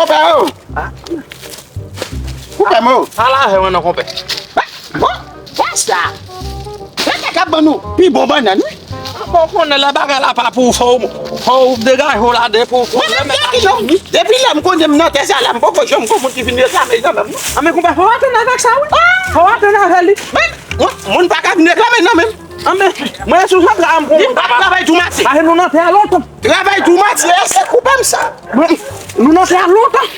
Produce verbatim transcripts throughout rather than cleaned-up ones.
Konpè o. Konpè m o. Ala avè mwen non, konpè. Bon, wè sa. Lè te ka ban nou pi bon bannann, wi. Bon, konnen lè bagay la pa pou ou, fò w, fò w degaje w ladan pou, pou Mwen menm gade non. Depi lè m konnen m nan tè sa la, m poko janm gon moun ki vin reklame nan men m non. Anben, konpè, fò w atann avèk sa, wi. Fò w atann avè li. Men, moun, moun pa ka vin reklame nan men m. Anben, mwen sou sa, m pou moun pa travay tou maten. Paske nou nan tè a lontan. Travay tou maten, se koupe m sa. Mwen, nou nan tè a lontan.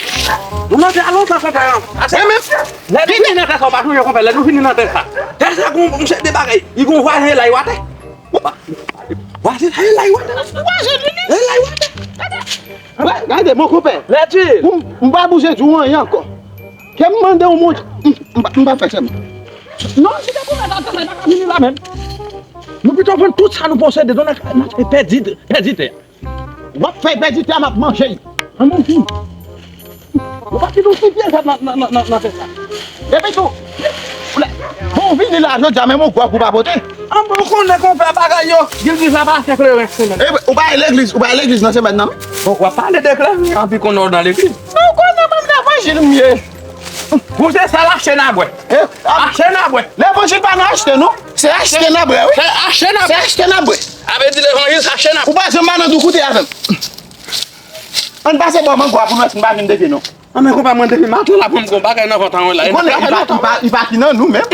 Nou nan tè a lontan, konpè. Lè nou vini nan tè sa, w pa sonje, konpè, lè nou vini nan tè sa. Tè sa gon, gon seri de bagay. Li gon vwazen la, li watè. Vwazen la, li watè. Vwazen vini. La, li watè. Gade, mon konpè. Lèdi. M, m pa bouje di w anyen ankò. Ke m mande w montre. M, m pa, m pa fè sèman. Non, si te pou mèt ap travay, pa ka vini la menm. Nou pito vann tout sa nou posede, donk n a, n a pèdi, pèdi tè. W ap fè pèdi tè a, m ap manje l. An mwen fin. Ou pa kite yon ti pyè nan, nan, nan, nan, nan tè sa. Epi tou, bon, w vini la jodi a, men yon gwo kou pa pote. An bon, ou konnen konpè bagay yo, Gilbis la pase kleren semèn. E, ou pa al legliz, ou pa al legliz nan semèn nan? Bon, w ap pale de kleren, anpi konnen w nan legliz. Ou konnen mwen levanjil m ye. Ou se sèl achte n a bwè. Achte n a bwè. Levanjil pa nan achte non. Se achte n a bwè, wi. Se achte n a bwè. Se achte n a bwè. A vle di levanjil se achte n a bwè. Ou pa janm pa nan dou koute avè m. Ann pase bò mango a pou nou wè si n pa vin depi non. Anben konpè, mwen depi maten la pran m gon bagay nan vant an la. Ou konnen li pa, li pa, li pa ki nan nou menm.